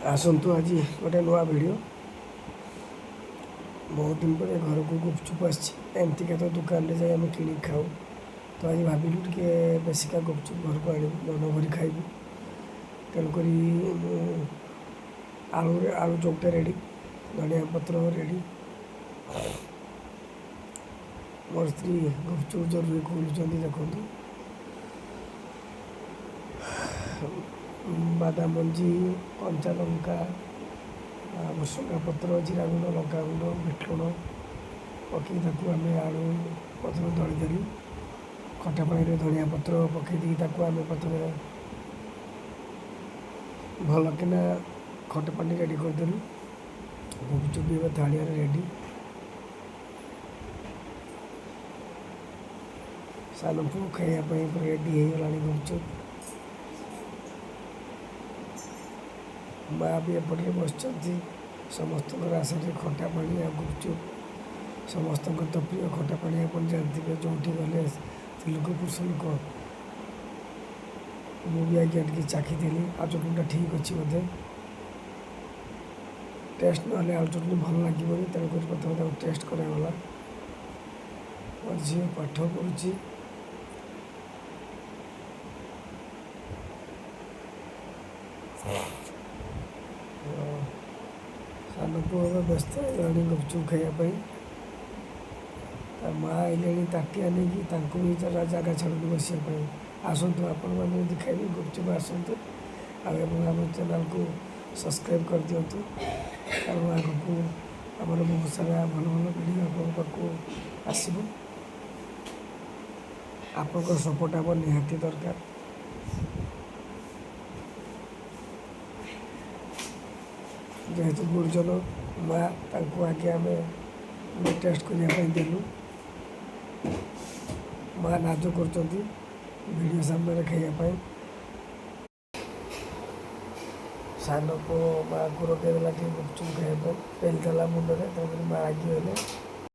ଆସନ୍ତୁ ଆଜି ଗୋଟେ ନୂଆ ଭିଡ଼ିଓ। ବହୁତ ଦିନ ପରେ ଘରକୁ ଗୁପଚୁପ୍ ଆସିଛି। ଏମିତିକା ତ ଦୋକାନରେ ଯାଇ ଆମେ କିଣିକି ଖାଉ। ତ ଆଜି ଭାବିଲୁ ଟିକେ ବେଶିକା ଗୁପଚୁପ୍ ଘରକୁ ଆଣିବୁ, ମନ ଭରି ଖାଇବୁ। ତେଣୁକରି ମୁଁ ଆଳୁରେ ଆଳୁ ଚକଟା ରେଡ଼ି, ଧନିଆ ପତ୍ର ରେଡ଼ି। ମୋର ସ୍ତ୍ରୀ ଗୁପଚୁପ୍ ଜରୁରୀ ଖୋଲୁଛନ୍ତି, ଦେଖନ୍ତୁ। ବାଦାମ ମଞ୍ଜି, କଞ୍ଚା ଲଙ୍କା, ଭୃସଙ୍ଗା ପତ୍ର, ଜିରା ଗୁଣ୍ଡ, ଲଙ୍କା ଗୁଣ୍ଡ, ବିଟ ଲୁଣ ପକାଇ ତାକୁ ଆମେ ଆଳୁ ପ୍ରଥମେ ଦଳିଦେଲୁ। ଖଟା ପାଣିରେ ଧନିଆ ପତ୍ର ପକାଇ ଦେଇକି ତାକୁ ଆମେ ପ୍ରଥମେ ଭଲକିନା ଖଟା ପାଣି ରେଡ଼ି କରିଦେଲୁ। ଗୁପଚୁପ୍ ବି ଏବେ ଥାଳିଆରେ ରେଡ଼ି। ସାନ ପୁଅ ଖାଇବା ପାଇଁ ପୁରା ରେଡ଼ି ହେଇଗଲାଣି ଗୁପଚୁପ୍। ମା ବି ଏପଟରେ ବସିଛନ୍ତି। ସମସ୍ତଙ୍କର ଆଶାରେ ଖଟା ପାଣି ଆଉ ଗୁପଚୁପ୍ ସମସ୍ତଙ୍କର ତ ପ୍ରିୟ। ଖଟା ପାଣି ଆପଣ ଜାଣିଥିବେ, ଯେଉଁଠି ଗଲେ ସ୍ତ୍ରୀ ଲୋକ, ପୁରୁଷ ଲୋକ। ମୁଁ ବି ଆଜ୍ଞା ଟିକେ ଚାଖିଥିଲି। ଆଳୁ ଚଟଣିଟା ଠିକ୍ ଅଛି ବୋଧେ। ଟେଷ୍ଟ ନହେଲେ ଆଳୁ ଚଟଣି ଭଲ ଲାଗିବନି, ତେଣୁକରି ପ୍ରଥମେ ତାକୁ ଟେଷ୍ଟ କରାଗଲା। ମୋ ଝିଅ ପାଠ ପଢ଼ୁଛି। ସାନ ପୁଅ ଏବେ ବ୍ୟସ୍ତ ହେଇଗଲାଣି ଗୁପଚୁପ୍ ଖାଇବା ପାଇଁ। ତା ମା ଆଇଲେଣି ତାଟିଆ ନେଇକି, ତାଙ୍କୁ ବି ଜାଗା ଛାଡ଼ୁନି ବସିବା ପାଇଁ। ଆସନ୍ତୁ, ଆପଣମାନେ ଯଦି ଖାଇବେ ଗୁପଚୁପ୍ ଆସନ୍ତୁ ଆଉ ଏବଂ ଆମ ଚ୍ୟାନେଲ୍କୁ ସବସ୍କ୍ରାଇବ୍ କରିଦିଅନ୍ତୁ, କାରଣ ଆଗକୁ ଆମର ବହୁତ ସାରା ଭଲ ଭଲ ଭିଡ଼ିଓ ଆପଣଙ୍କ ପାଖକୁ ଆସିବ। ଆପଣଙ୍କ ସପୋର୍ଟ ଆମର ନିହାତି ଦରକାର। ଯେହେତୁ ଗୁରୁଜନ ମା, ତାଙ୍କୁ ଆଗେ ଆମେ ଟେଷ୍ଟ କରିବା ପାଇଁ ଦେଲୁ। ମା ନାଜ କରୁଛନ୍ତି ଭିଡ଼ିଓ ସାମ୍ନାରେ ଖାଇବା ପାଇଁ। ସାନ ପୁଅ ମାଆକୁ ରଗେଇଦେଲା ଟିକେ ଗୁପଚୁପ୍ ଖାଇବା ପାଇଁ, ପେଲିଦେଲା ମୁଣ୍ଡରେ, ତେଣୁକରି ମା ରାଗିଗଲେ।